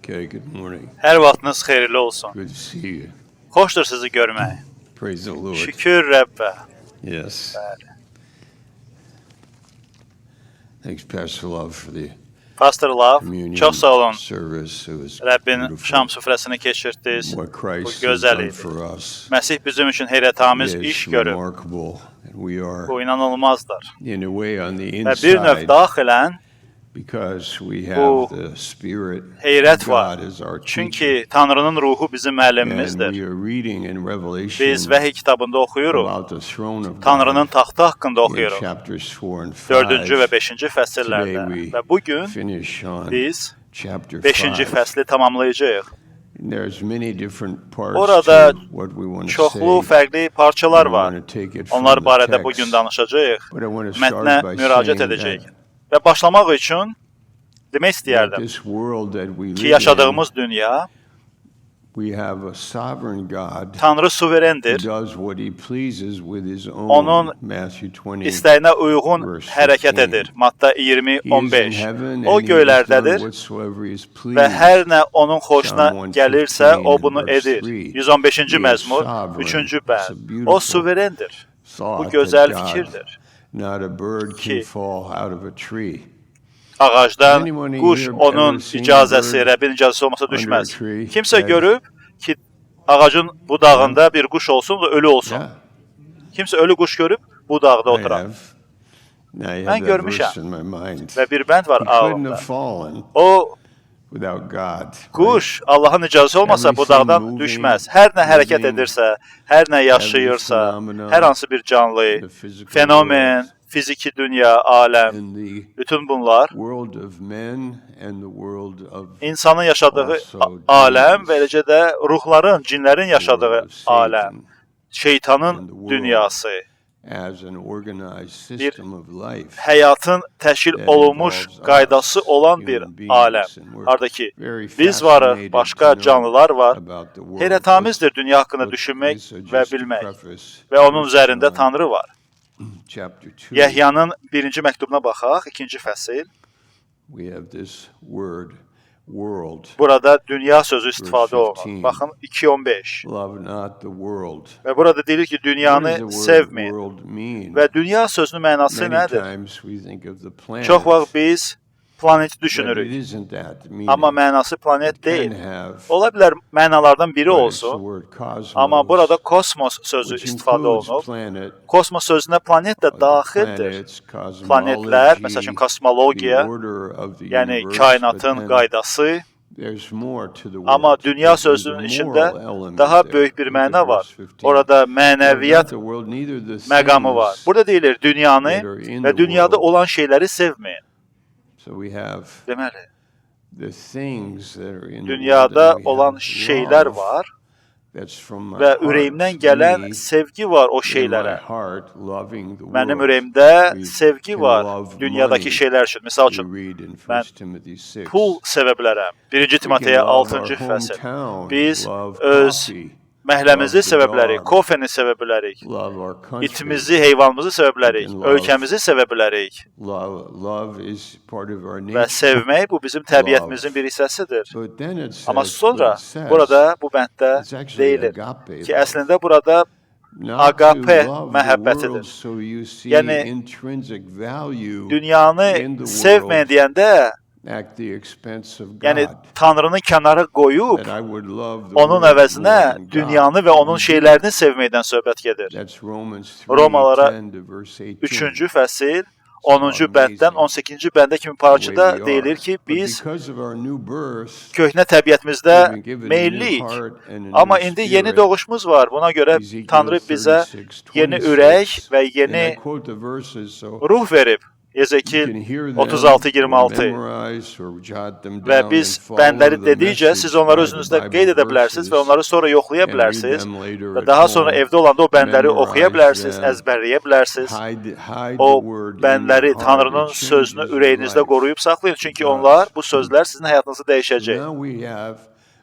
Okay, good morning. Hər vaxtınız xeyirli olsun. Good to see you. Xoşdur sizi görmək. Praise the Lord. Şükür Rəbbə. Yes. Bəli. Thanks, Pastor Love, for the Pastor Love, communion çox sağ olun. service. It was Rəbbin beautiful. şam süfrəsini keçirdiniz. What Bu Christ has gözəl done idi. for us Məsih bizim üçün heyrətamiz is iş görüb. remarkable. And we are, Bu inanılmazdır. in a way, on the Və bir növ inside daxilən because we bu have the Spirit heyrət of var. God as our teacher. Çünki Tanrının ruhu bizim And müəllimimizdir. we are reading in Biz Revelation Vəhiy kitabında oxuyuruq. about the throne of Tanrının God taxtı haqqında in oxuyuruq. chapters 4 and 4-cü və 5. 5-ci fəsillərdə. Today we Və bu gün finish on biz chapter 5-ci 5. fəsli tamamlayacağıq. There's many different parts Orada to what we want to çoxlu say. fərqli parçalar We var. want to take it from Onlar the barədə bu gün text. danışacağıq. But I want to start Mətnə by müraciət saying edəcəyik. that, Və başlamaq üçün demək that istəyərdim this world that we ki, live in, yaşadığımız dünya we have a sovereign God Tanrı who suverendir. does what he pleases with his own. Onun Matthew 20, İstəyinə uyğun verse hərəkət 15. edir. Matta 20, He is in 15. heaven O and he has done göylərdədir whatsoever he is və pleased. hər nə onun xoşuna Psalm gəlirsə, 115 o and bunu verse edir. 3. 115-ci He is məzmur, sovereign. 3-cü It's a bənd. O beautiful suverendir. Bu thought that gözəl God, fikirdir not a bird can ki, fall out of a tree. ağacdan Anyone quş here ever onun seen a icazəsi, bird Rəbbin icazəsi olmasa under a düşməz. tree? Kimsə Dead? görüb ki, ağacın budağında bir quş olsun və ölü olsun. Yeah, Kimsə ölü quş görüb budaqda I oturan. have. Now I Mən have that verse görmüşəm in my mind. və bir bənd var He couldn't ağlımda. have fallen O without God, right? quş Allahın icazəsi olmasa Everything budaqdan moving, düşməz. Hər nə hərəkət living, edirsə, hər nə every yaşayırsa, hər phenomena, hansı bir canlı, the physical fenomen, world, fiziki dünya, aləm, and the bütün bunlar world of men and the world of insanın yaşadığı also aləm və demons, eləcə də ruhların, cinlərin the world yaşadığı of aləm, Satan, şeytanın and the world dünyası, as an organized bir system of life həyatın təşkil that olunmuş involves qaydası us, olan bir human aləm. beings, and we're Harda ki, very biz varıq, fascinated to başqa know canlılar var. about the world. Let's Heyrətamizdir dünya haqqında look, düşünmək Lisa, və just to bilmək. preface Və onun 1 üzərində John Tanrı var. chapter 2, Yəhyanın birinci məktubuna baxaq, ikinci fəsil. we have this word, world, Burada dünya sözü verse istifadə olunur. 15. Baxın 2.15. Love not the world. Və burada deyilir ki, What does dünyanı the word sevməyin. world mean? Və dünya sözünün mənası Many nədir? times we think of the Çox planet, vaxt biz planeti but it düşünürük. isn't that Amma meaning. mənası planet It can deyil. have, Ola bilər mənalardan biri but it's the olsun, word amma cosmos, burada kosmos sözü which istifadə includes olunub. planet, Kosmos sözünə planet də the daxildir. planets, Planetlər, məsəl üçün cosmology, the kosmologiya, order of the yəni universe, but kainatın then qaydası, there's more to the amma world. dünya There's a sözünün içində moral element daha there. böyük bir Look at məna var. verse 15. Orada Love not mənəviyyat the world, neither the məqamı var. things Burada deyilir, dünyanı that are in və the dünyada world. olan şeyləri sevməyin. So we have Deməli, the things that are in the world, dünyada and we olan have şeylər love var that's from my və heart, ürəyimdən gələn me sevgi var o in my şeylərə. heart loving the Mənim world. ürəyimdə We sevgi can var love dünyadakı money, şeylər üçün. Misal we üçün, read in mən 1 Timothy 6. pul sevə bilərəm. 1-ci We can Timoteyə love our 6-cı fəsil. hometown, Biz love öz coffee, məhəlləmizi love the sevə bilərik, dog, kofeni sevə bilərik, love our country. itimizi, heyvanımızı sevə We bilərik, can love, ölkəmizi sevə bilərik. love is part of our Və nature. sevmək bu bizim təbiətimizin Love. bir hissəsidir. But then it Amma says, but sonra it says, burada bu bənddə it's actually deyilir agape ki, love. əslində burada Not to agape love the məhəbbətidir. world so you see Yəni intrinsic value dünyanı in the sevməyin world deyəndə, at the expense of yəni God. Tanrını kənara qoyub That I would love the onun world more əvəzinə than God. dünyanı və onun We do. şeylərini sevməkdən söhbət gedir. That's Romans 3, Romalara 10 to verse 18. 3-cü fəsil It's 10-cu bənddən amazing 18-ci bəndə kimi the way parçada we deyilir are. ki, But biz because of our new birth, köhnə təbiətimizdə we've been given a new meyilliyik. heart and a Amma new indi yeni spirit. doğuşumuz var. Buna görə Ezekiel Tanrı bizə 36, yeni ürək 26. və And I yeni quote the verses so ruh verib. you Ezekil can hear them or 36-26. memorize or jot them Və down biz and follow bəndləri the dedikcə siz message onları by the özünüzdə Bible qeyd edə bilərsiniz və verses onları sonra yoxlaya and read bilərsiniz them later və at daha sonra home. evdə olanda o bəndləri oxuya Memorize bilərsiniz, them. əzbərləyə bilərsiniz. Hide the O word in your bəndləri, heart. Tanrının It sözünü changes your ürəyinizdə life. qoruyub saxlayın. Çünki It onlar, does. bu sözlər sizin həyatınızı dəyişəcək. Now we have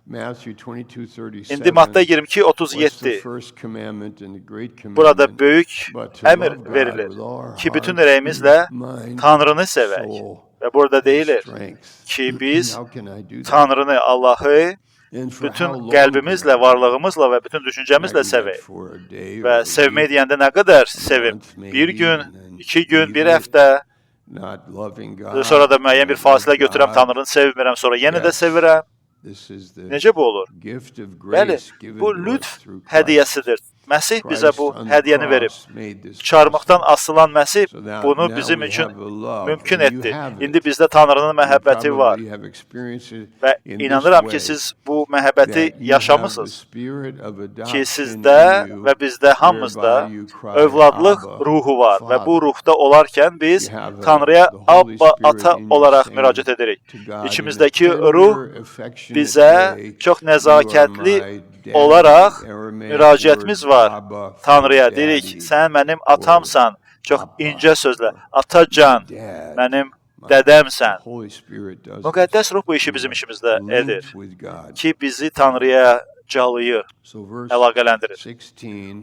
Matthew 22, İndi Matta 37. 22, What's the 37. first commandment and the great Burada commandment? böyük But to əmr love God verilir with all our ki, bütün heart, ürəyimizlə mind, Tanrını sevək soul, Və burada and deyilir strength. ki, biz How can I do that? Tanrını, Allahı And for how bütün long can qəlbimizlə, I do varlığımızla və bütün that? I düşüncəmizlə do that sevək. for a day Və or a sevmək week, deyəndə nə qədər a sevim? month Bir maybe, gün, and then 2 gün, bir leave it, həftə, not loving God, sonra da müəyyən bir I love fasilə götürəm, God. Tanrını sevmirəm, sonra yenə də Yes, sevirəm. this is the Necə bu olur? gift of Bəli, grace given bu to us lütf through Christ. hədiyyəsidir. Məsih bizə Christ bu on the hədiyyəni verib. cross made this Çarmıxdan possible. asılan Məsih So now, bunu now bizim we üçün have a love, mümkün and you etdi. have İndi it. bizdə Tanrının You məhəbbəti var probably have experienced it və in this inanıram ki, way, siz bu məhəbbəti that you have the yaşamısınız spirit of ki, adoption in sizdə you, və bizdə hamımızda whereby you cry, övladlıq Abba, ruhu var və bu Father. ruhda olarkən biz You have Tanrıya the Holy Abba, Spirit Ata in you olaraq saying müraciət edirik. to God in a İçimizdəki ruh tender, affectionate bizə way, çox "You are nəzakətli my daddy," olaraq Aramaic müraciətimiz word var Abba for Tanrıya. Deyirik, daddy sən mənim or atamsan. Çox Papa incə sözlə, or atacan, dad. mənim My, the dədəmsən. Holy Spirit does this. Müqəddəs ruh bu işi We bizim are işimizdə edir linked with God. ki, bizi Tanrıya calayır, So verse əlaqələndirir.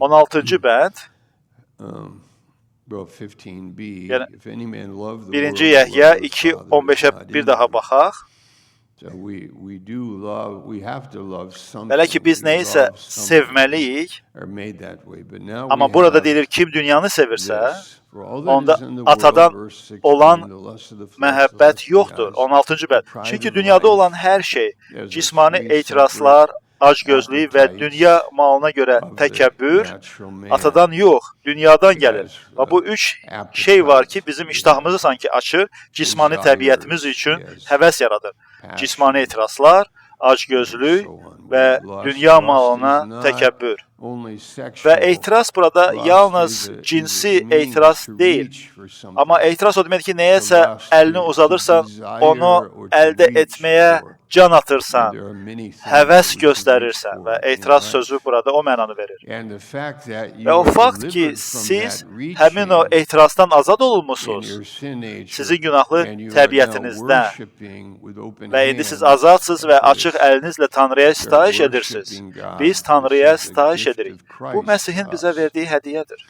16, 16-cı bənd, well, 15b, yəni if any man love the 1-ci world, the Yəhya love of the Father is 2:15-ə not bir in daha him. baxaq. So we do love, we have to love Belə ki, something. biz We nəyisə love something. sevməliyik, Are made that way. But now amma we burada have deyilir, kim dünyanı sevirsə, this. For all that onda is in the world, atadan verse 16, olan the lust of the flesh, the məhəbbət lust of the yoxdur. eyes, 16-cı the bənd. pride Çünki of dünyada life, olan hər şey, there's a cismani three separate etirazlar, acgözlük və dünya appetites malına görə of the təkəbbür natural man. atadan yox, dünyadan He gəlir. has Və bu üç şey var ki, appetites, bizim he iştahımızı has sanki açır, cismani təbiətimiz desires, üçün he has həvəs yaradır. Cismani passion, etirazlar, and acgözlük so on. və We lust, dünya lust is malına not təkəbbür. only Və sexual. etiraz burada Lust yalnız is a cinsi means etiraz to deyil. reach for Amma something. etiraz o deməkdir ki, To nəyəsə lust, əlini to uzadırsan, desire onu or to əldə reach etməyə for. can And atırsan, there are many things həvəs that we can reach göstərirsən və for in etiraz life. sözü burada o mənanı verir. And the fact that Və o you are fakt ki, delivered from siz that həmin o reaching etirazdan azad in olunmusunuz, your sin nature, sizin günahlı and you are now təbiətinizdə worshiping with open və indi siz hands azadsınız və at açıq this. əlinizlə Tanrıya We are sitayiş edirsiniz. worshiping God. Biz This Tanrıya is the sitayiş gift edirik. of Bu Christ Məsihin to bizə us. verdiyi hədiyyədir.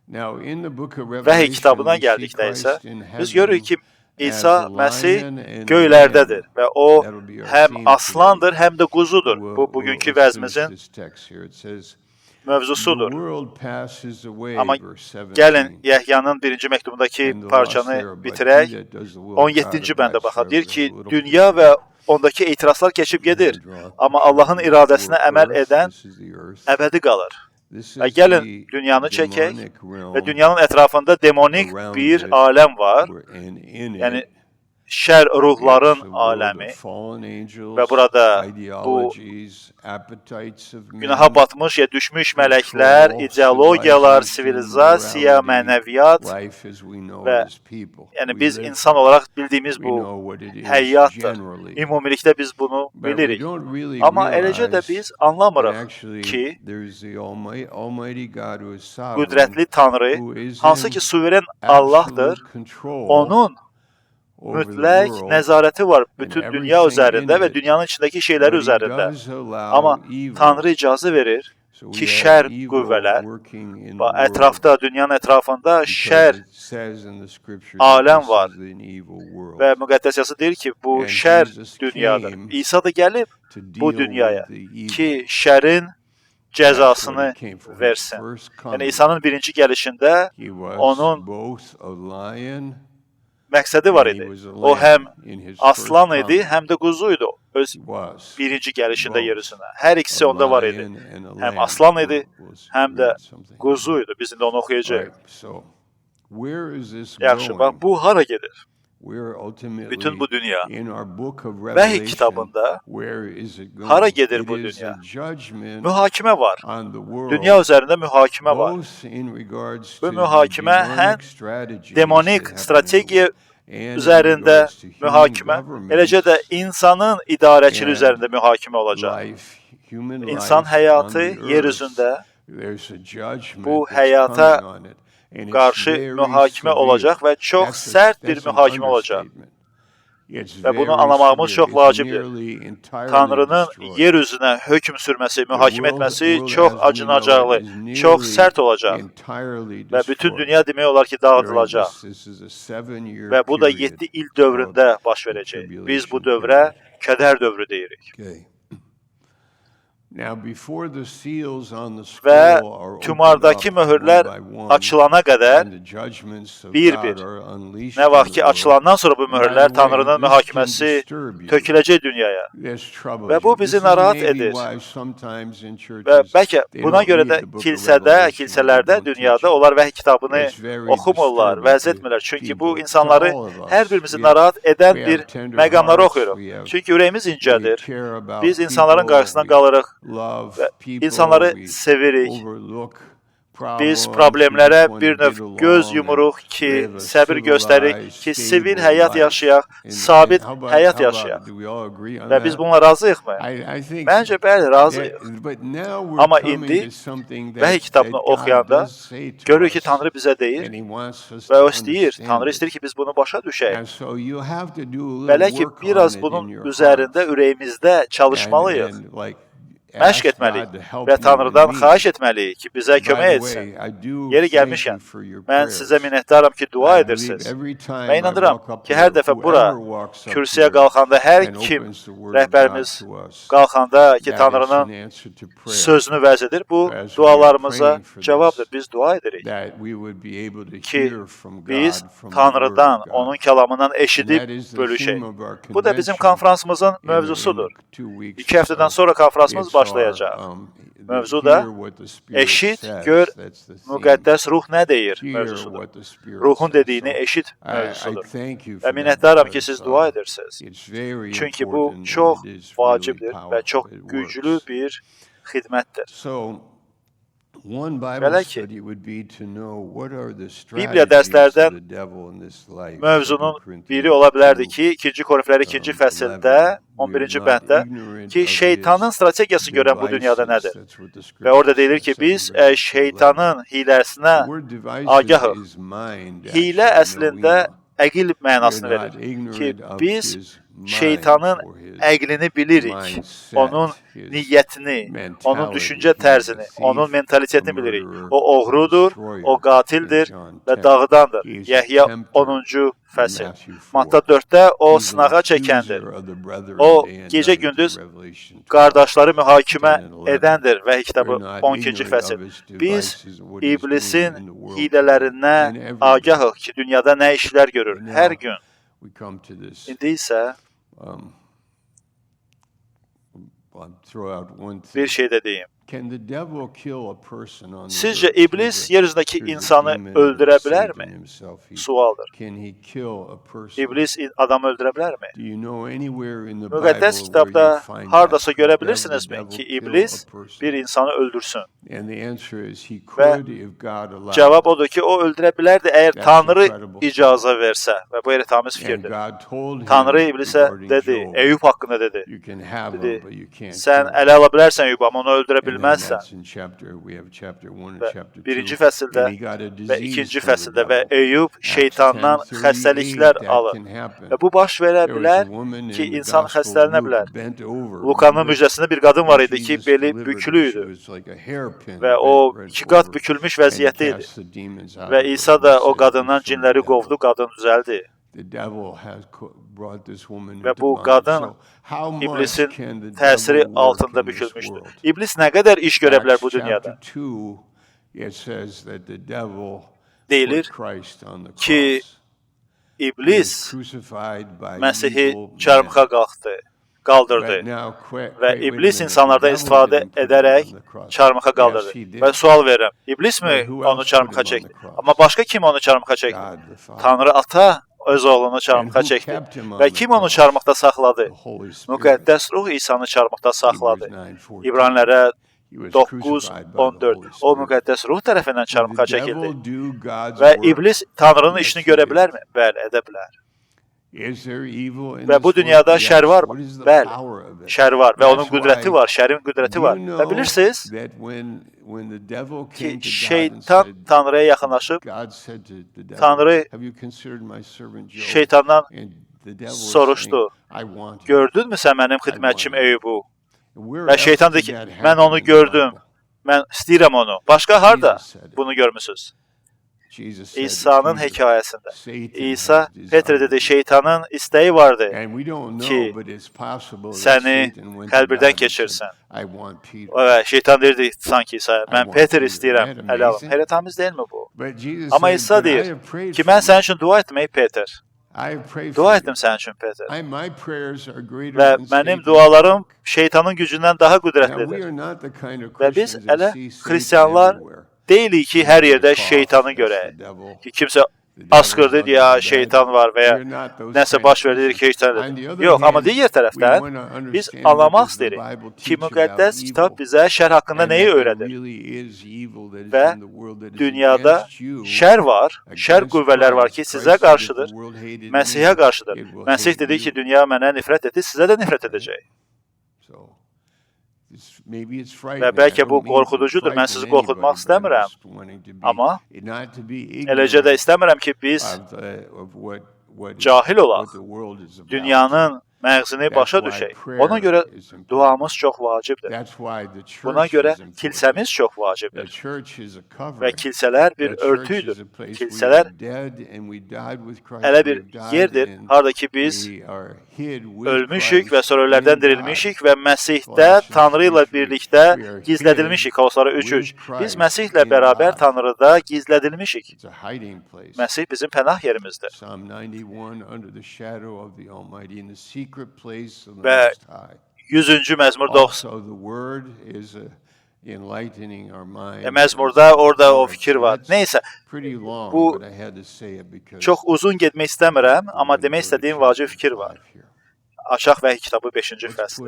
Now, in the book of Vəhiy Revelation, kitabına we see gəldikdə isə Christ in biz görürük heaven ki, as İsa the Məsih lion and the lamb. göylərdədir və o That'll be our həm theme today. aslandır, həm də quzudur. Bu bugünkü Let's finish vəzimizin this text here. It says, "The mövzusudur. world passes away," Amma verse gəlin 17, Yəhyanın birinci məktubundakı "and the lust parçanı thereof, but he bitirək. that does the will of God 17-ci bəndə abides baxaq. Deyir forever." ki, A little dünya picture. və ondakı etirazlar keçib And gedir. then draw a Amma picture Allahın of iradəsinə the əməl earth. edən This is the earth. əbədi qalır. This Və is gəlin the dünyanı çəkək demonic və realm dünyanın ətrafında demonik around bir it, aləm var. and in Yəni it, şər it's ruhların the world of aləmi fallen və angels, burada bu ideologies, appetites of günaha men, batmış ya düşmüş mələklər, control, ideologiyalar, civilization, sivilizasiya, morality, mənəviyyat life as we know və it as people. yəni We biz live, insan olaraq bildiyimiz we bu know what it is həyatdır. generally, Ümumilikdə biz bunu but we bilirik. don't really Amma eləcə də realize biz that anlamırıq actually ki, there's the Almighty God who is sovereign, qüdrətli Tanrı, who is hansı in ki suveren Allahdır, absolute control onun over the mütləq world nəzarəti var and bütün dünya everything in üzərində və it, dünyanın içindəki şeylər but he üzərində. does allow Amma evil. Tanrı icazə verir So ki, we have şər evil qüvvələr working in the və world ətrafda, dünyanın ətrafında because şər it says in the scripture that aləm this var is an evil və world. müqəddəs yazı deyir ki, bu And şər Jesus dünyadır. came İsa da gəlib to bu deal dünyaya with the ki, evil. şərin That's what he cəzasını came for. His versin. first Yəni coming, İsa'nın birinci gəlişində he was onun both a lion məqsədi var and he idi. was a O həm lamb in his first aslan idi, coming. həm də quzu idi. Öz He was birinci gəlişində both yer üzünə. Hər ikisi a onda var idi. lion and a Həm lamb. aslan idi, We'll həm də read something. quzu idi. Biz indi onu All oxuyacağıq. right, so where is this Yaxşı, bax going? bu hara gedir? We're Bütün bu ultimately dünya. in our book of Vəhiy Revelation. kitabında Where is it hara going? gedir It bu is dünya? a judgment Mühakimə var. on the Dünya world, üzərində mühakimə var. both in regards Bu to the mühakimə həm demonic strategies that demonik happen in the strategiya world and in üzərində regards to human mühakimə, eləcə də governments insanın idarəçiliyi and üzərində mühakimə olacaq. life, human İnsan life on həyatı the yer earth. üzündə There's a judgment bu that's həyata coming on it, and it's qarşı very mühakimə severe. olacaq və çox That's sərt bir an mühakimə olacaq. understatement. Və bunu anlamağımız çox vacibdir. Tanrının yer üzünə hökm sürməsi, mühakimə etməsi çox acınacaqlı, çox sərt olacaq. Və bütün dünya demək olar ki, dağıdılacaq. Və bu da 7 il dövründə baş verəcək. Biz bu dövrə kədər dövrü deyirik. Və tümardakı möhürlər açılana qədər bir-bir, nə vaxt ki, açılandan sonra bu möhürlər Tanrının mühakiməsi töküləcək dünyaya. Və bu bizi narahat edir. Və bəlkə buna görə də kilsədə, kilsələrdə, dünyada onlar vəhiy kitabını oxumurlar, vəz etmirlər. Çünki bu insanları hər birimizi narahat edən bir məqamları oxuyuruq. Çünki ürəyimiz incədir. Biz insanların qarşısına qalırıq və insanları sevirik. Biz problemlərə bir növ göz yumuruq ki, səbir göstərik ki, sivil həyat yaşayaq, sabit həyat yaşayaq. Və biz bununla razıyıqmı? Məncə, bəli, razıyıq. Amma indi vəhiy kitabını oxuyanda görürük ki, Tanrı bizə deyir və o istəyir, Tanrı istəyir ki, biz bunu başa düşək. Belə ki, biraz bunun üzərində ürəyimizdə çalışmalıyıq. Məşq etməliyik və Tanrıdan xahiş etməliyik ki, bizə kömək etsin. Yeri gəlmişkən, mən sizə minnətdaram ki, dua edirsiniz. Mən inanıram ki, hər dəfə bura kürsüyə qalxanda, hər kim rəhbərimiz qalxanda ki, Tanrının sözünü vəz edir, bu dualarımıza cavabdır. Biz dua edirik ki, biz Tanrıdan, onun kəlamından eşidib bölüşək. Bu da bizim konfransımızın mövzusudur. 2 həftədən sonra konfransımız başlayacaq. Mövzu da eşit, gör, müqəddəs ruh nə deyir mövzusudur. Ruhun dediyini eşit mövzusudur. Və minnətdaram ki, siz dua edirsiniz. Çünki bu çox vacibdir və çox güclü bir xidmətdir. Belə ki, Bibliya dərslərdən mövzunun biri ola bilərdi ki, 2-ci Korinflər 2-ci fəsildə, 11-ci bənddə ki, şeytanın strategiyası görən bu dünyada nədir? Və orada deyilir ki, biz şeytanın hiləsinə agahıq. Hilə əslində əqil mənasını verir ki, biz şeytanın əqlini bilirik, onun niyyətini, onun düşüncə tərzini, onun mentalitetini bilirik. O oğrudur, o qatildir və dağıdandır. Yəhya 10-cu fəsil. Matta 4-də o sınağa çəkəndir. O gecə-gündüz qardaşları mühakimə edəndir. Vəhiy kitabı 12-ci fəsil. Biz iblisin hilələrinə agahıq ki, dünyada nə işlər görür hər gün. İndi isə bir şey də deyim. Sizcə iblis yer üzündəki insanı öldürə bilərmi? Sualdır. İblis adamı öldürə bilərmi? Müqəddəs kitabda hardasa görə bilirsinizmi ki, iblis bir insanı öldürsün? Və cavab odur ki, o öldürə bilərdi əgər Tanrı icazə versə. Və bu heyrətamiz fikirdir. Tanrı iblisə dedi, Eyüp haqqında dedi. Dedi, sən ələ ala bilərsən Eyüp, amma onu öldürə bilməzsən. Və birinci fəsildə və ikinci fəsildə və Eyüp şeytandan xəstəliklər alır. Və bu baş verə bilər ki, insan xəstələnə bilər. Lukanın müjdəsində bir qadın var idi ki, beli bükülü idi və o iki qat bükülmüş vəziyyətdə idi. Və İsa da o qadından cinləri qovdu, qadın düzəldi. Və bu qadın iblisin təsiri altında bükülmüşdü. İblis nə qədər iş görə bilər bu dünyada? Deyilir ki, iblis Məsihi çarmıxa qaldırdı və iblis insanlardan istifadə edərək çarmıxa qaldırdı. Və sual verirəm, iblis mi onu çarmıxa çəkdi? Amma başqa kim onu çarmıxa çəkdi? Tanrı Ata öz oğlunu çarmıxa çəkdi. Və kim onu çarmıxda saxladı? Müqəddəs ruh İsanı çarmıxda saxladı. İbranilərə 9:14. O müqəddəs ruh tərəfindən çarmıxa çəkildi. Və iblis Tanrının işini görə bilərmi? Bəli, edə bilər. Və bu dünyada şər varmı? Bəli, şər var və onun qüdrəti var, şərin qüdrəti var. Və bilirsiniz ki, şeytan Tanrıya yaxınlaşıb, Tanrı şeytandan soruşdu, gördünmü sən mənim xidmətçim Eyyubu? Və şeytan dedi ki, mən onu gördüm, mən istəyirəm onu. Başqa harda bunu görmüsünüz? İsa'nın hekayəsində. İsa Petrə dedi, şeytanın istəyi vardı ki, səni kəlbirdən keçirsin. Və şeytan deyirdi sanki İsa'ya, mən Peter istəyirəm, ələ alım. Heyrətamiz deyilmi bu? Amma İsa deyir ki, mən sənin üçün dua etdim ey Peter. Dua etdim sənin üçün Peter. Və mənim dualarım şeytanın gücündən daha qüdrətlidir. Və biz elə xristianlar deyilik ki, hər yerdə şeytanı görək. Ki, kimsə asqırdı deyə şeytan var və ya nəsə baş verdi ki, şeytan. Yox, amma digər tərəfdən biz anlamaq istəyirik ki, müqəddəs kitab bizə şər haqqında nəyi öyrədir? Və dünyada şər var, şər qüvvələr var ki, sizə qarşıdır, Məsihə qarşıdır. Məsih dedi ki, dünya mənə nifrət etdi, sizə də nifrət edəcək. Və bəlkə bu qorxuducudur, mən sizi qorxutmaq istəmirəm. Amma eləcə də istəmirəm ki, biz cahil olaq, dünyanın məğzini başa düşək. Ona görə duamız çox vacibdir. Buna görə kilsəmiz çox vacibdir. Və kilsələr bir örtüydür. Kilsələr elə bir yerdir, harada ki biz ölmüşük və sonra ölülərdən dirilmişik və Məsihdə Tanrı ilə birlikdə gizlədilmişik. Koloslara 3:3. Biz Məsihlə bərabər Tanrıda gizlədilmişik. Məsih bizim pənah yerimizdir. Və 100-cü məzmur məzmurda orada o fikir var. Neysə, bu çox uzun getmək istəmirəm, amma demək istədiyim vacib fikir var. Açaq Vəhiy kitabı 5-ci fəsli.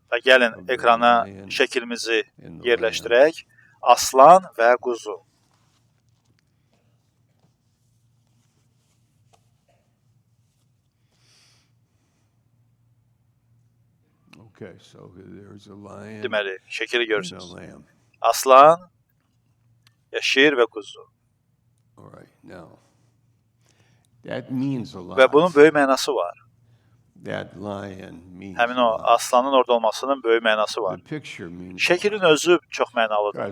Və gəlin ekrana şəklimizi yerləşdirək. Aslan və quzu. Deməli, şəkili görürsünüz. Aslan, şir və quzu. Və bunun böyük mənası var. Həmin o aslanın orada olmasının böyük mənası var. Şəklin özü çox mənalıdır.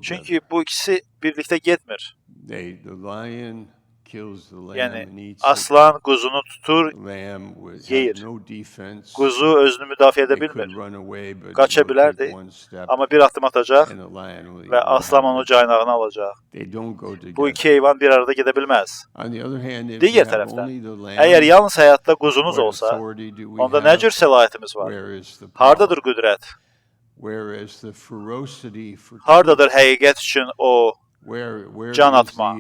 Çünki bu ikisi birlikdə getmir. Yəni, aslan quzunu tutur, yeyir. Quzu özünü müdafiə edə bilmir. Qaça bilərdi, amma bir addım atacaq və aslan onu caynağına alacaq. Bu iki heyvan bir arada gedə bilməz. Digər tərəfdən, əgər yalnız həyatda quzunuz olsa, onda nə cür səlahiyyətimiz var? Hardadır qüdrət? Hardadır həqiqət üçün o can atma?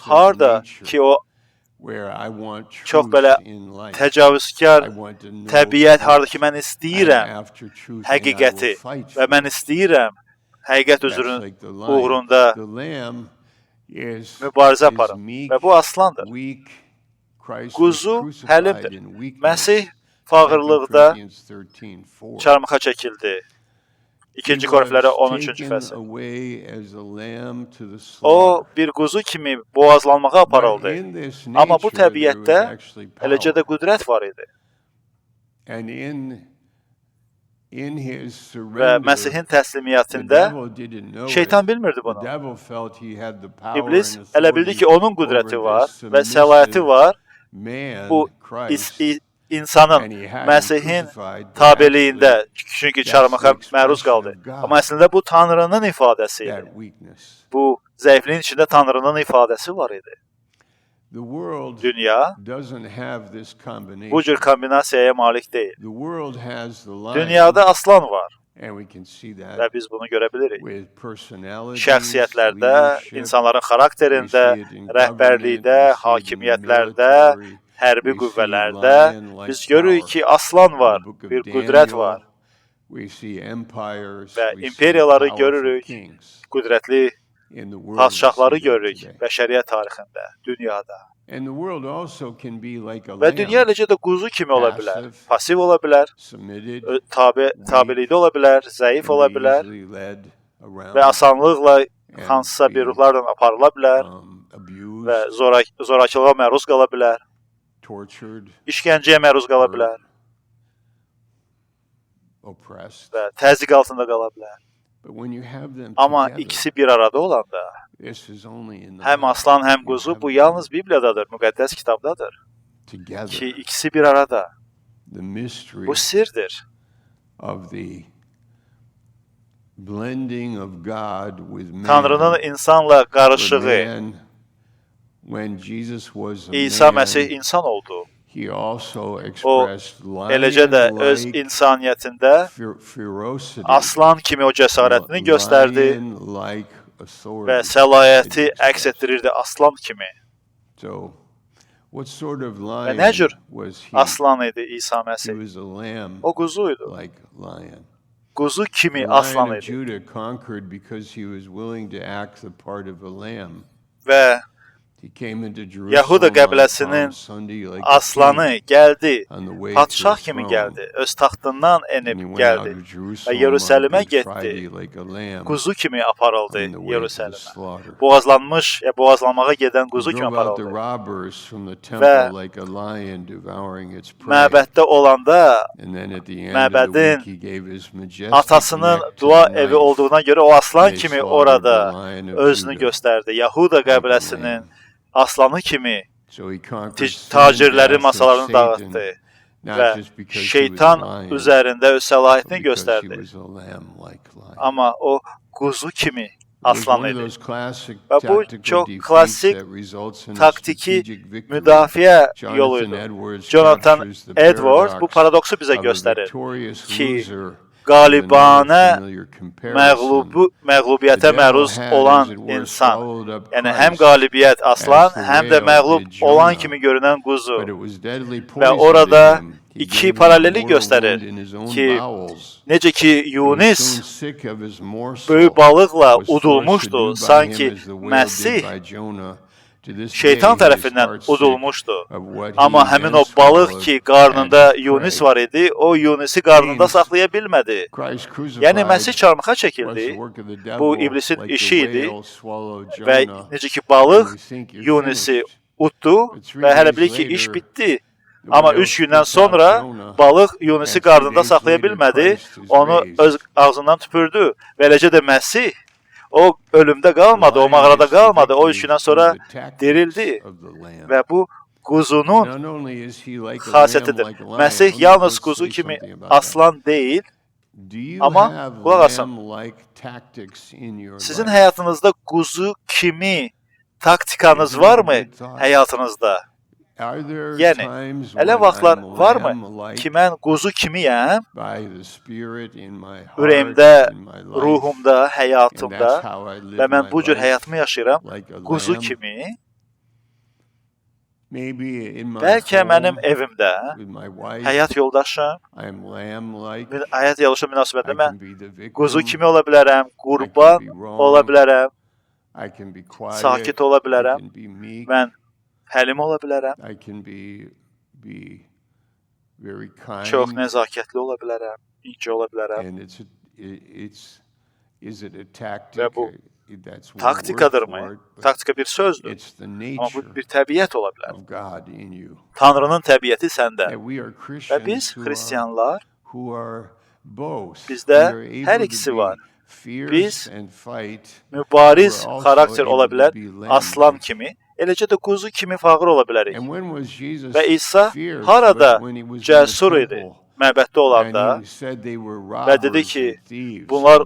Harda ki o çox belə təcavüzkar təbiət, harda ki mən istəyirəm həqiqəti və mən istəyirəm həqiqət üzrün uğrunda mübarizə aparım. Və bu aslandır. Quzu həlimdir. Məsih fağırlıqda çarmıxa çəkildi. 2-ci Korinflərə 13-cü fəsil. O, bir quzu kimi boğazlanmağa aparıldı. Amma bu təbiətdə eləcə də qüdrət var idi. Və Məsihin təslimiyyətində şeytan bilmirdi bunu. İblis elə bildi ki, onun qüdrəti var və səlahiyyəti var. Bu insanın, Məsihin tabeliyində, çünki çarmıxa məruz qaldı. Amma əslində bu Tanrının ifadəsi idi. Bu zəifliyin içində Tanrının ifadəsi var idi. Dünya bu cür kombinasiyaya malik deyil. Dünyada aslan var və biz bunu görə bilirik. Şəxsiyyətlərdə, insanların xarakterində, rəhbərlikdə, hakimiyyətlərdə, hərbi qüvvələrdə biz görürük ki, aslan var, bir qüdrət var və imperiyaları görürük, qüdrətli padşahları görürük bəşəriyyət tarixində, dünyada. Və dünya eləcə də quzu kimi ola bilər, pasiv ola bilər, tabelikdə ola bilər, zəif ola bilər və asanlıqla hansısa bir ruhlarla aparıla bilər və zorakılığa məruz qala bilər, işgəncəyə məruz qala bilər və təzyiq altında qala bilər. Amma ikisi bir arada olanda, həm aslan, həm quzu, bu yalnız Bibliyadadır, müqəddəs kitabdadır ki, ikisi bir arada. Bu sirdir. Tanrının insanla qarışığı. İsa Məsih insan oldu. O, eləcə də öz insaniyyətində aslan kimi o cəsarətini göstərdi və səlahiyyəti əks etdirirdi aslan kimi. Və nə cür aslan idi İsa Məsih? O quzu idi. Quzu kimi aslan idi. Və Yahuda qəbiləsinin aslanı gəldi, padşah kimi gəldi, öz taxtından enib gəldi və Yerusəlimə getdi, quzu kimi aparıldı Yerusəlimə. Boğazlanmış, boğazlanmağa gedən quzu kimi aparıldı. Və məbəddə olanda, məbədin atasının dua evi olduğuna görə o aslan kimi orada özünü göstərdi. Yahuda qəbiləsinin aslanı kimi tacirlərin masalarını dağıtdı və şeytan üzərində öz səlahiyyətini göstərdi. Amma o quzu kimi aslan idi. Və bu çox klassik taktiki müdafiə yoluydu. Jonathan Edwards bu paradoksu bizə göstərir ki, qalibanə məğlubiyyətə məruz olan insan, yəni həm qalibiyyət aslan, həm də məğlub olan kimi görünən quzu. Və orada iki paraleli göstərir ki, necə ki Yunis böyük balıqla udulmuşdu, sanki Məsih şeytan tərəfindən udulmuşdu. Amma həmin o balıq ki, qarnında Yunis var idi, o Yunisi qarnında saxlaya bilmədi. Yəni, Məsih çarmıxa çəkildi, bu iblisin işi idi və necə ki, balıq Yunisi uddu və hələ bilir ki, iş bitdi. Amma 3 gündən sonra balıq Yunisi qarnında saxlaya bilmədi, onu öz ağzından tüpürdü və eləcə də Məsih o ölümdə qalmadı, o mağarada qalmadı, o 3 gündən sonra dirildi və bu quzunun xasiyyətidir. Məsih yalnız quzu kimi aslan deyil, amma qulaq asın, sizin həyatınızda quzu kimi taktikanız varmı həyatınızda? Yəni, elə vaxtlar varmı ki, mən quzu kimiyəm, ürəyimdə, ruhumda, həyatımda və mən bu cür həyatımı yaşayıram, quzu kimi, bəlkə mənim evimdə, həyat yoldaşım, həyat yoldaşım münasibətində mən quzu kimi ola bilərəm, qurban ola bilərəm, sakit ola bilərəm, mən həlim ola bilərəm, çox nəzakətli ola bilərəm, incə ola bilərəm. Və bu taktikadırmı? Taktika bir sözdür, amma bu bir təbiət ola bilər. Tanrının təbiəti səndə. Və biz, xristianlar, bizdə hər ikisi var. Biz mübariz xarakter ola bilər, aslan kimi, eləcə də quzu kimi fağır ola bilərik. Və İsa harada cəsur idi məbəddə olanda və dedi ki, bunlar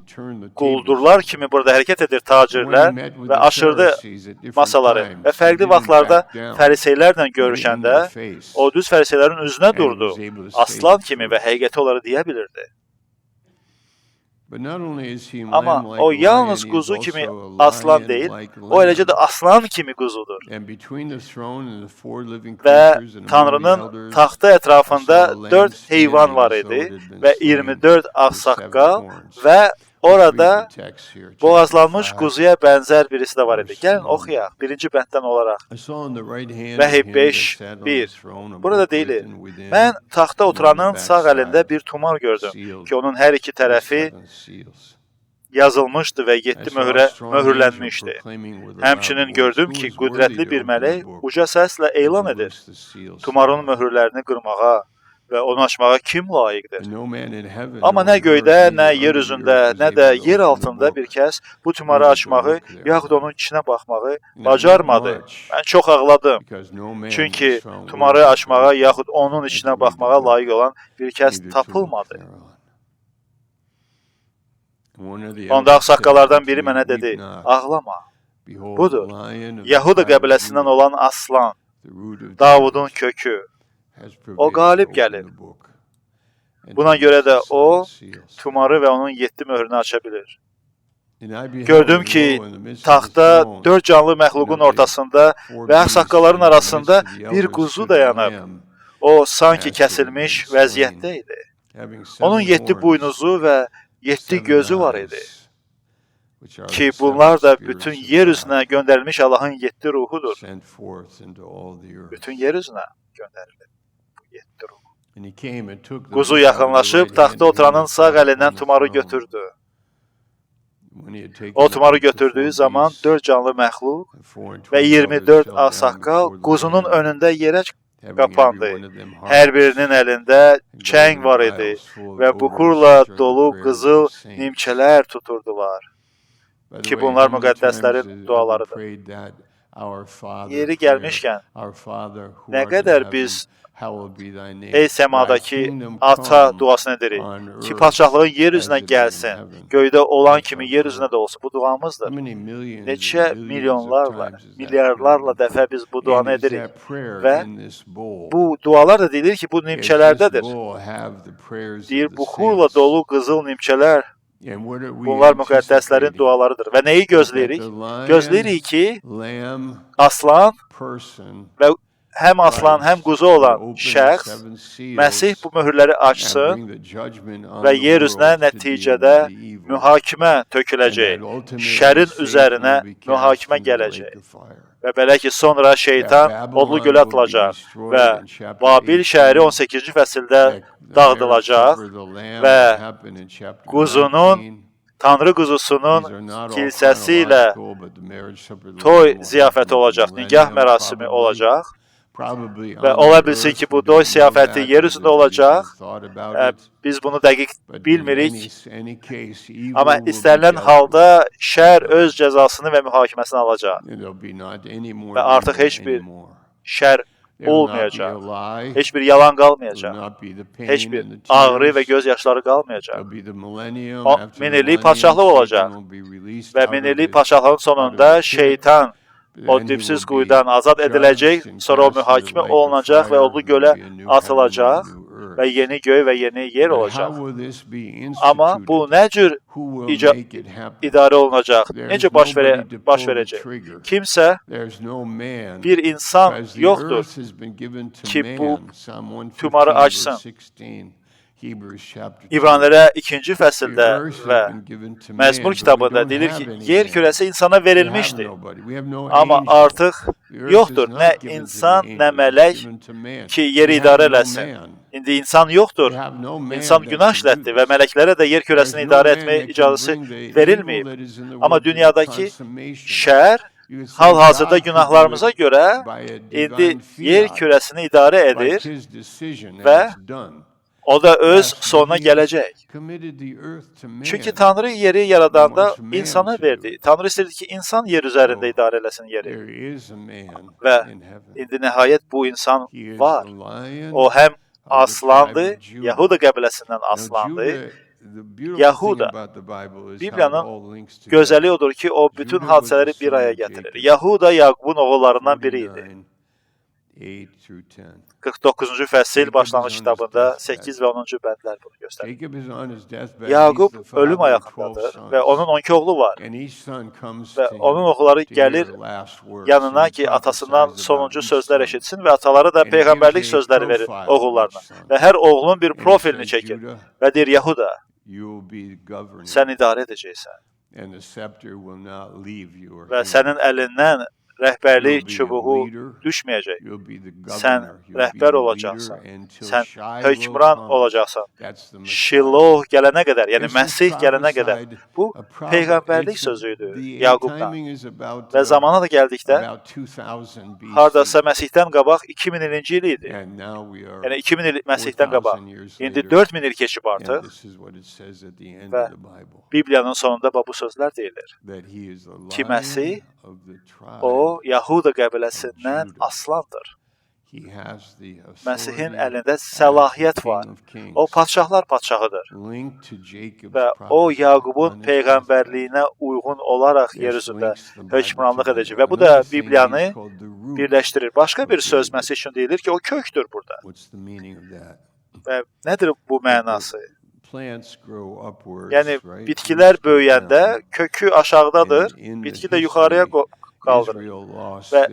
quldurlar kimi burada hərəkət edir tacirlər və aşırdı masaları. Və fərqli vaxtlarda fəriseylərlə görüşəndə o düz fəriseylərin üzünə durdu, aslan kimi və həqiqəti onlara deyə bilirdi. Amma o yalnız quzu kimi aslan deyil, o eləcə də aslan kimi quzudur. Və Tanrının taxtı ətrafında 4 heyvan var idi və 24 ağsaqqal və Orada boğazlanmış quzuya bənzər birisi də var idi. Gəlin oxuyaq, birinci bənddən olaraq. Vəhiy 5, 1. Burada deyilir, mən taxta oturanın sağ əlində bir tumar gördüm ki, onun hər iki tərəfi yazılmışdı və 7 möhrə möhürlənmişdi. Həmçinin gördüm ki, qüdrətli bir mələk uca səslə elan edir. Tumarın möhürlərini qırmağa və onu açmağa kim layiqdir? Amma nə göydə, nə yer üzündə, nə də yer altında bir kəs bu tumarı açmağı, yaxud onun içinə baxmağı bacarmadı. Mən çox ağladım. Çünki tumarı açmağa, yaxud onun içinə baxmağa layiq olan bir kəs tapılmadı. Onda ağsaqqallardan biri mənə dedi, ağlama. Budur, Yahuda qəbiləsindən olan aslan, Davudun kökü. O qalib gəlib. Buna görə də o, tumarı və onun 7 möhrünü aça bilir. Gördüm ki, taxta 4 canlı məxluqun ortasında və ağsaqqalların arasında bir quzu dayanıb. O, sanki kəsilmiş vəziyyətdə idi. Onun 7 buynuzu və 7 gözü var idi ki, bunlar da bütün yer üzünə göndərilmiş Allahın 7 ruhudur. Bütün yer üzünə göndərilir bu 7 ruh. Quzu yaxınlaşıb taxta oturanın sağ əlindən tumarı götürdü. O tumarı götürdüyü zaman 4 canlı məxluq və 24 ağsaqqal quzunun önündə yerə qapandı. Hər birinin əlində çəng var idi və buxurla dolu qızıl nimçələr tuturdular. Ki bunlar müqəddəslərin dualarıdır. Yeri gəlmişkən, nə qədər biz ey səmadakı ata duasını edirik ki, padşahlığın yer üzünə gəlsin, göydə olan kimi yer üzünə də olsun. Bu duamızdır. Neçə milyonlarla, milyardlarla dəfə biz bu duanı edirik və bu dualar da deyilir ki, bu nimçələrdədir. Deyir, buxurla dolu qızıl nimçələr, bunlar müqəddəslərin dualarıdır. Və nəyi gözləyirik? Gözləyirik ki, aslan və həm aslan, həm quzu olan şəxs, Məsih bu möhürləri açsın və yer üzünə nəticədə mühakimə töküləcək, şərin üzərinə mühakimə gələcək. Və belə ki, sonra şeytan odlu gölə atılacaq və Babil şəhəri 18-ci fəsildə dağıdılacaq və quzunun, Tanrı quzusunun kilsəsi ilə toy ziyafəti olacaq, nigah mərasimi olacaq. Və ola bilsin ki, bu toy ziyafəti yer üzündə olacaq. Biz bunu dəqiq bilmirik. Amma istənilən halda şər öz cəzasını və mühakiməsini alacaq. Və artıq heç bir şər olmayacaq. Heç bir yalan qalmayacaq. Heç bir ağrı və göz yaşları qalmayacaq. Min illik padşahlıq olacaq. Və min illik padşahlığın sonunda şeytan o dipsiz quyudan azad ediləcək, sonra o mühakimə olunacaq və odlu gölə atılacaq və yeni göy və yeni yer olacaq. Amma bu nə cür idarə olunacaq? Necə baş verəcək? Kimsə, bir insan yoxdur ki, bu tumarı açsın. İbranilərə 2-ci fəsildə və Məzmur kitabında deyilir ki, yer kürəsi insana verilmişdi. Amma artıq yoxdur nə insan, nə mələk ki, yeri idarə eləsin. İndi insan yoxdur. İnsan günah işlətdi və mələklərə də yer kürəsini idarə etməyə icazəsi verilməyib. Amma dünyadakı şər hal-hazırda günahlarımıza görə indi yer kürəsini idarə edir və o da öz sonuna gələcək. Çünki Tanrı yeri yaradanda insana verdi. Tanrı istəyirdi ki, insan yer üzərində idarə eləsin yeri. Və indi nəhayət bu insan var. O həm aslandı, Yahuda qəbiləsindən aslandı. Yahuda, Bibliyanın gözəli odur ki, o bütün hadisələri bir aya gətirir. Yahuda Yaqubun oğullarından biri idi. 49-cu fəsil başlanğıc kitabında 8 və 10-cu bəndlər bunu göstərir. Yaqub ölüm ayağındadır və onun 12 oğlu var. Və onun oğulları gəlir yanına ki, atasından sonuncu sözlər eşitsin və ataları da peyğəmbərlik sözləri verir oğullarına. Və hər oğlun bir profilini çəkir və deyir, Yahuda, Sən idarə edəcəksən və sənin əlindən rəhbərlik çubuğu düşməyəcək. Sən rəhbər olacaqsan, sən hökmran olacaqsan. Şiloh gələnə qədər, yəni Məsih gələnə qədər. Bu peyğəmbərlik sözü idi Yaqubdan. Və zamana da gəldikdə, hardasa Məsihdən qabaq 2000-ci il idi. Yəni 2000 il Məsihdən qabaq. İndi 4000 il keçib artıq və Bibliyanın sonunda bu sözlər deyilir ki, Məsih o Yahuda qəbiləsindən aslandır. Məsihin əlində səlahiyyət var. O padşahlar padşahıdır və o Yaqubun peyğəmbərliyinə uyğun olaraq yer üzündə hökmranlıq edəcək. Və bu da Bibliyanı birləşdirir. Başqa bir söz Məsih üçün deyilir ki, o kökdür burada. Və nədir bu mənası? Yəni, bitkilər böyüyəndə kökü aşağıdadır, bitki də yuxarıya qaldırır. Və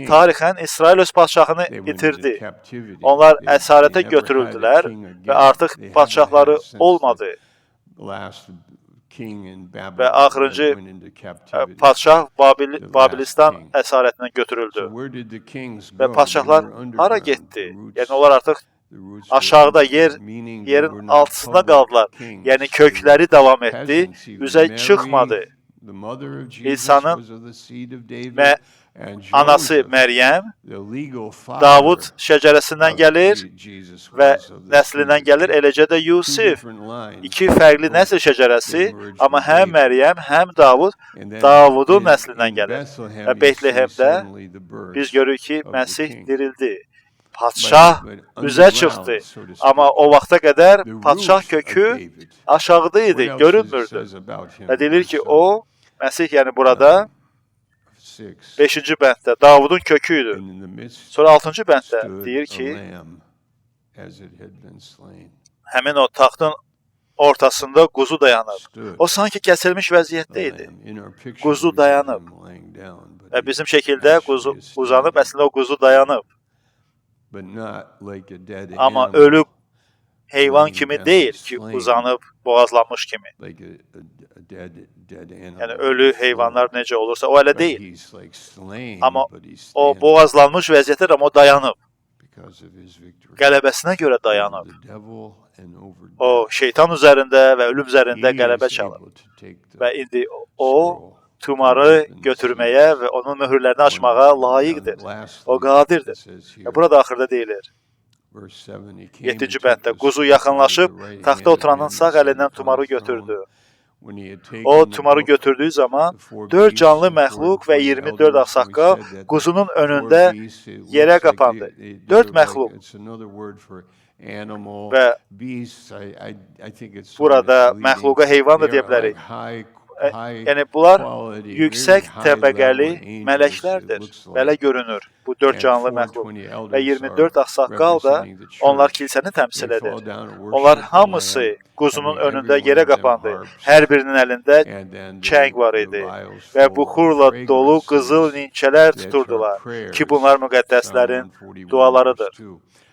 tarixən İsrail öz padşahını itirdi. Onlar əsarətə götürüldülər və artıq padşahları olmadı. Və axırıncı padşah Babilistan əsarətindən götürüldü. Və padşahlar hara getdi? Yəni, onlar artıq aşağıda yerin altında qaldılar. Yəni, kökləri davam etdi, üzə çıxmadı. İsa'nın anası Məryəm Davud şəcərəsindən gəlir və nəslindən gəlir, eləcə də Yusif. İki fərqli nəsil şəcərəsi, amma həm Məryəm, həm Davud Davudun nəslindən gəlir. Və Beytlehemdə biz görürük ki, Məsih dirildi. Padşah üzə çıxdı, amma o vaxta qədər padşah kökü aşağıda idi, görünmürdü. Və deyilir ki, o, Məsih, yəni burada 5-ci bənddə Davudun kökü idi. Sonra 6-cı bənddə deyir ki, həmin o taxtın ortasında quzu dayanıb. O sanki kəsilmiş vəziyyətdə idi. Quzu dayanıb. Və bizim şəkildə quzu uzanıb, əslində o quzu dayanıb. Amma ölü heyvan kimi deyil ki, uzanıb, boğazlanmış kimi. Yəni, ölü heyvanlar necə olursa, o elə deyil. Amma o boğazlanmış vəziyyətdə, amma o dayanıb. Qələbəsinə görə dayanıb. O şeytan üzərində və ölüm üzərində qələbə çalıb. Və indi o tumarı götürməyə və onun möhürlərini açmağa layiqdir. O qadirdir. Və burada axırda deyilir. 7-ci bənddə quzu yaxınlaşıb taxta oturanın sağ əlindən tumarı götürdü. O tumarı götürdüyü zaman 4 canlı məxluq və 24 ağsaqqal quzunun önündə yerə qapandı. 4 məxluq və burada məxluqa heyvan da deyə bilərik. Yəni, bunlar yüksək təbəqəli mələklərdir. Belə görünür bu 4 canlı məxluq. Və 24 ağsaqqal da onlar kilsəni təmsil edir. Onlar hamısı quzunun önündə yerə qapandı. Hər birinin əlində çəng var idi və buxurla dolu qızıl ninçələr tuturdular ki, bunlar müqəddəslərin dualarıdır.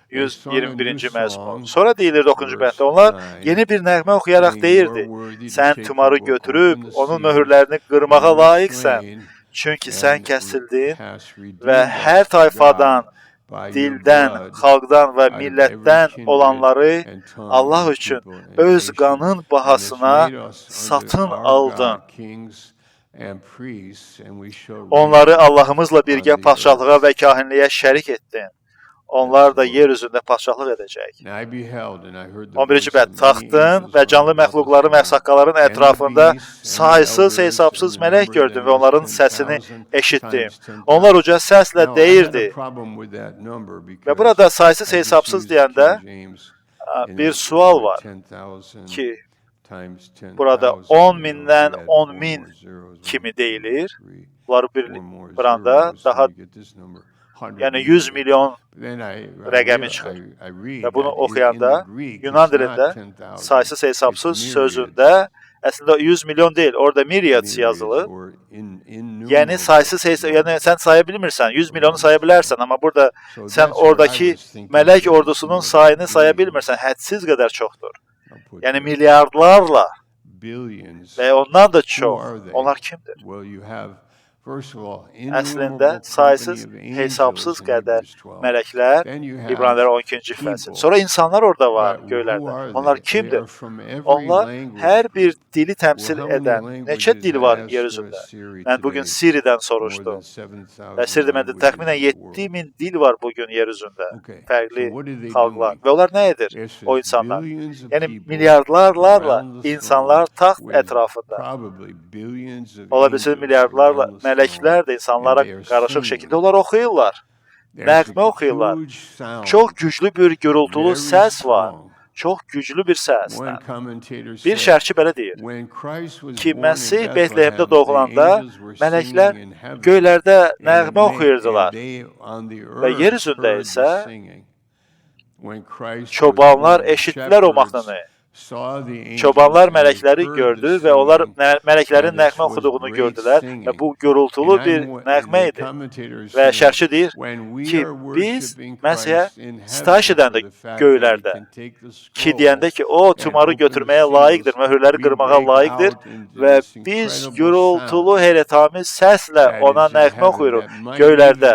121-ci məzmun. Sonra deyilir 9-cu bənddə, onlar yeni bir nəğmə oxuyaraq deyirdi, sən tumarı götürüb onun möhürlərini qırmağa layiqsən, çünki sən kəsildin və hər tayfadan, dildən, xalqdan və millətdən olanları Allah üçün öz qanın bahasına satın aldın. Onları Allahımızla birgə padşahlığa və kahinliyə şərik etdin. Onlar da yer üzündə padşahlıq edəcək. 11-ci bənd, taxtın və canlı məxluqların və ağsaqqalların ətrafında saysız, hesabsız mələk gördüm və onların səsini eşitdim. Onlar uca səslə deyirdi. Və burada saysız, hesabsız deyəndə bir sual var ki, burada 10 mindən 10 min kimi deyilir. Bunları bir qıranda daha, yəni 100 milyon rəqəmi çıxır. Və bunu oxuyanda Yunan dilində saysız hesabsız sözündə əslində 100 milyon deyil, orada myriads yazılır. Yəni saysız hesab, yəni sən saya bilmirsən, 100 milyonu saya bilərsən, amma burada sən oradakı mələk ordusunun sayını saya bilmirsən, hədsiz qədər çoxdur. Yəni milyardlarla və ondan da çox. Onlar kimdir? Əslində, saysız, hesabsız qədər mələklər, İbranilər 12-ci fəsil. Sonra insanlar orada var, göylərdə. Onlar kimdir? Onlar hər bir dili təmsil edən neçə dil var yer üzündə? Mən bugün Siri'dən soruşdum. Və Siri demədi, təxminən 7000 dil var bugün yer üzündə. Fərqli xalqlar. Və onlar nə edir? O insanlar. Yəni, milyardlarla insanlar taxt ətrafında. Ola bilsin, milyardlarla mələklər də insanlara qarışıq şəkildə onlar oxuyurlar, nəğmə oxuyurlar. Çox güclü bir gürultulu səs var. Çox güclü bir səs. Bir şərhçi belə deyir ki, Məsih Beytlehemdə doğulanda mələklər göylərdə nəğmə oxuyurdular və yer üzündə isə çobanlar eşitdilər o mahnını. Çobanlar mələkləri gördü və onlar mələklərin nəğmə oxuduğunu gördülər və bu gürultulu bir nəğmə idi. Və şərhçi deyir ki, biz Məsihə sitayiş edəndə göylərdə, ki, deyəndə ki, o tumarı götürməyə layiqdir, möhürləri qırmağa layiqdir və biz gürultulu heyrətamiz səslə ona nəğmə oxuyuruq göylərdə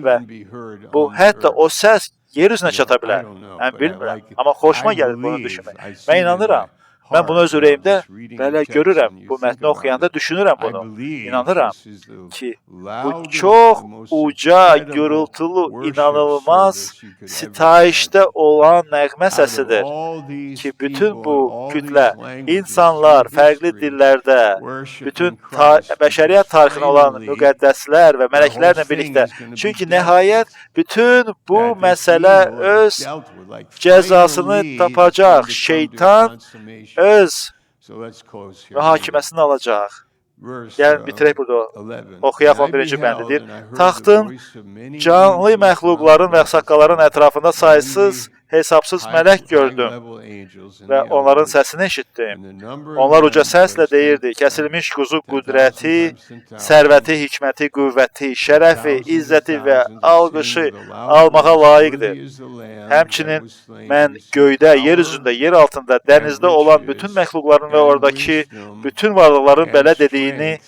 və bu hətta o səs yer üzünə çata bilər. Mən bilmirəm, amma xoşuma gəlir bunu düşünmək. Mən inanıram. Mən bunu öz ürəyimdə belə görürəm. Bu mətni oxuyanda düşünürəm bunu. İnanıram ki, bu çox uca, gürultulu, inanılmaz sitayişdə olan nəğmə səsidir ki, bütün bu kütlə, insanlar fərqli dillərdə, bütün bəşəriyyət tarixində olan müqəddəslər və mələklərlə birlikdə. Çünki nəhayət bütün bu məsələ öz cəzasını tapacaq. Şeytan öz mühakiməsini alacaq. Gəlin, bitirək burada. Oxuyaq 11-ci bəndi deyir. Taxtın, canlı məxluqların və saqqaların ətrafında saysız, hesabsız mələk gördüm və onların səsini eşitdim. Onlar uca səslə deyirdi, kəsilmiş quzu qüdrəti, sərvəti, hikməti, qüvvəti, şərəfi, izzəti və alqışı almağa layiqdir. Həmçinin mən göydə, yer üzündə, yer altında, dənizdə olan bütün məxluqların və oradakı bütün varlıqların belə dediyini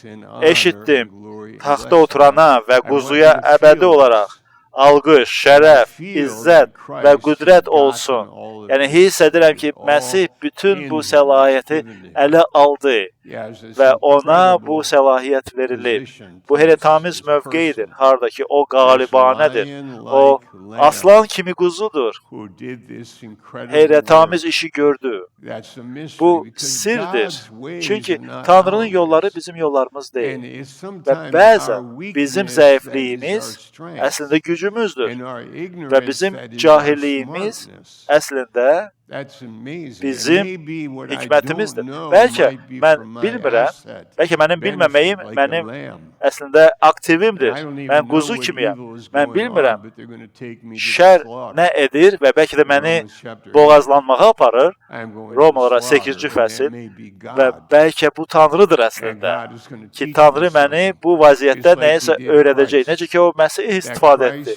eşitdim. Taxta oturana və quzuya əbədi olaraq alqış, şərəf, izzət və qüdrət olsun. Yəni, hiss edirəm ki, Məsih bütün bu səlahiyyəti ələ aldı və ona bu səlahiyyət verilib. Bu heyrətamiz mövqeyidir, harada ki, o qalibanədir, o aslan kimi quzudur, heyrətamiz işi gördü. Bu sirdir, çünki Tanrının yolları bizim yollarımız deyil və bəzən bizim zəifliyimiz əslində gücümüzdür və bizim cahilliyimiz əslində bizim hikmətimizdir. Bəlkə mən bilmirəm, bəlkə mənim bilməməyim mənim əslində aktivimdir. Mən quzu kimiyəm. Mən bilmirəm şər nə edir və bəlkə də məni boğazlanmağa aparır. Romalara 8-ci fəsil və bəlkə bu Tanrıdır əslində ki, Tanrı məni bu vəziyyətdə nəyəsə öyrədəcək. Necə ki, o Məsih istifadə etdi.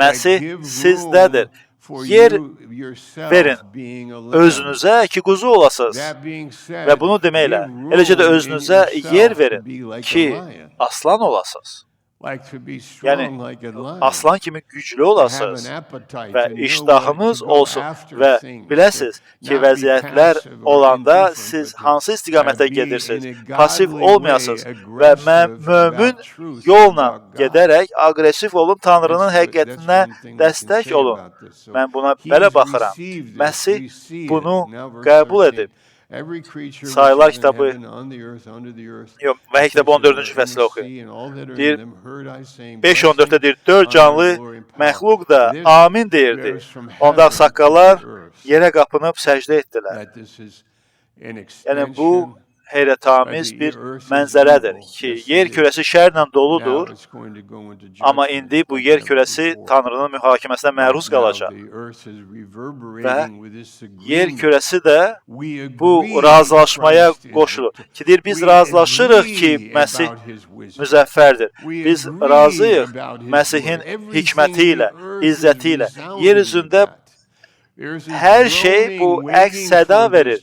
Məsih sizdədir. Yer verin özünüzə ki, quzu olasınız və bunu deməklə, eləcə də özünüzə yer verin ki, aslan olasınız. Yəni, aslan kimi güclü olasınız və iştahınız olsun və biləsiniz ki, vəziyyətlər olanda siz hansı istiqamətə gedirsiniz, pasiv olmayasınız və mömin yolla gedərək aqressiv olun, Tanrının həqiqətinə dəstək olun. Mən buna belə baxıram. Məsih bunu qəbul edib. Sayılar kitabı, yox, Vəhiy kitabı 14-cü fəsli oxuyun. Deyir, 5-14-də deyir, 4 canlı məxluq da amin deyirdi. Onda ağsaqqallar yerə qapınıb səcdə etdilər. Yəni, bu heyrətamiz bir mənzərədir ki, yer kürəsi şərlə doludur, amma indi bu yer kürəsi Tanrının mühakiməsinə məruz qalacaq. Və yer kürəsi də bu razılaşmaya qoşulur. Ki, deyir, biz razılaşırıq ki, Məsih müzəffərdir. Biz razıyıq Məsihin hikməti ilə, izzəti ilə. Yer üzündə Hər şey bu əks səda verir.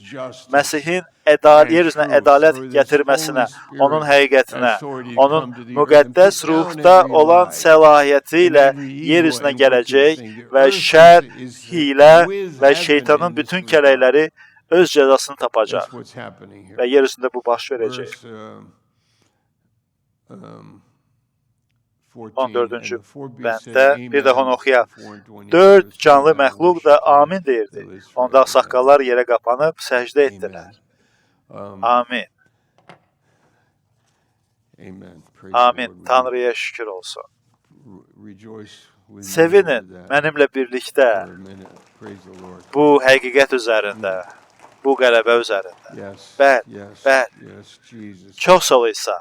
Məsihin yer üzünə ədalət gətirməsinə, onun həqiqətinə, onun müqəddəs ruhda olan səlahiyyəti ilə yer üzünə gələcək və şər, hilə və şeytanın bütün kələkləri öz cəzasını tapacaq. Və yer üzündə bu baş verəcək. 14-cü bənddə bir daha onu oxuyaq. 4 canlı məxluq da amin deyirdi. Onda ağsaqqallar yerə qapanıb səcdə etdilər. Amin. Amin. Tanrıya şükür olsun. Sevinin mənimlə birlikdə bu həqiqət üzərində, bu qələbə üzərində. Bəli, bəli. Çox sağ ol İsa.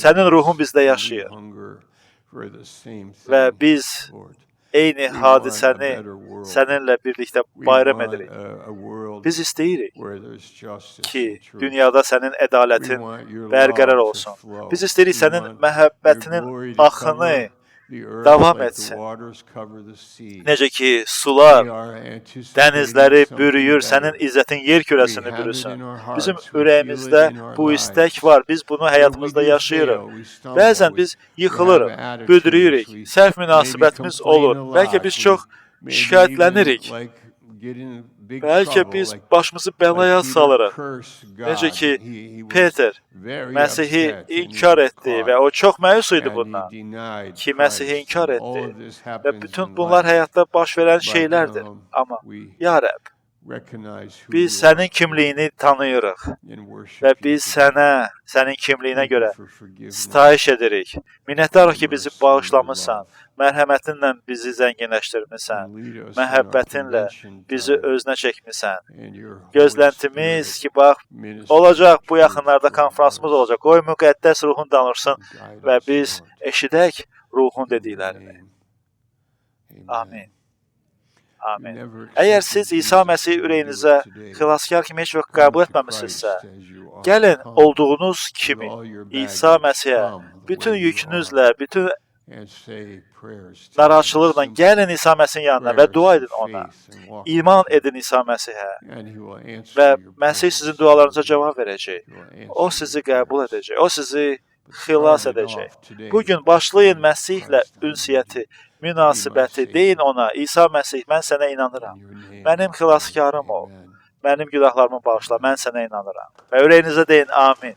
Sənin ruhun bizdə yaşayır. Və biz eyni hadisəni səninlə birlikdə bayram edirik. Biz istəyirik ki, dünyada sənin ədalətin bərqərar olsun. Biz istəyirik sənin məhəbbətinin axını davam etsin. Necə ki, sular dənizləri bürüyür, sənin izzətin yer kürəsini bürüsün. Bizim ürəyimizdə bu istək var, biz bunu həyatımızda yaşayırıq. Bəzən biz yıxılırıq, büdrüyürük, səhv münasibətimiz olur. Bəlkə biz çox şikayətlənirik. Bəlkə biz başımızı bəlaya salırıq. Necə ki, Peter Məsihi inkar etdi və o çox məyus idi bundan ki, Məsihi inkar etdi. Və bütün bunlar həyatda baş verən şeylərdir. Amma, ya Rəbb, biz sənin kimliyini tanıyırıq və biz sənə, sənin kimliyinə görə sitayiş edirik. Minnətdarıq ki, bizi bağışlamısan, mərhəmətinlə bizi zənginləşdirmisən, məhəbbətinlə bizi özünə çəkmisən. Gözləntimiz ki, bax, olacaq, bu yaxınlarda konfransımız olacaq. Qoy müqəddəs ruhun danışsın və biz eşidək ruhun dediklərini. Amin. Amin. Əgər siz İsa Məsihi ürəyinizə xilaskar kimi heç vaxt qəbul etməmisinizsə, gəlin olduğunuz kimi İsa Məsihə bütün yükünüzlə, bütün narahatçılıqla gəlin İsa Məsihin yanına və dua edin ona. İman edin İsa Məsihə və Məsih sizin dualarınıza cavab verəcək. O sizi qəbul edəcək, o sizi xilas edəcək. Bugün başlayın Məsihlə ünsiyyəti, münasibəti, deyin ona, İsa Məsih, mən sənə inanıram. Mənim xilaskarım ol. Mənim günahlarımı bağışla, mən sənə inanıram. Və ürəyinizə deyin, amin.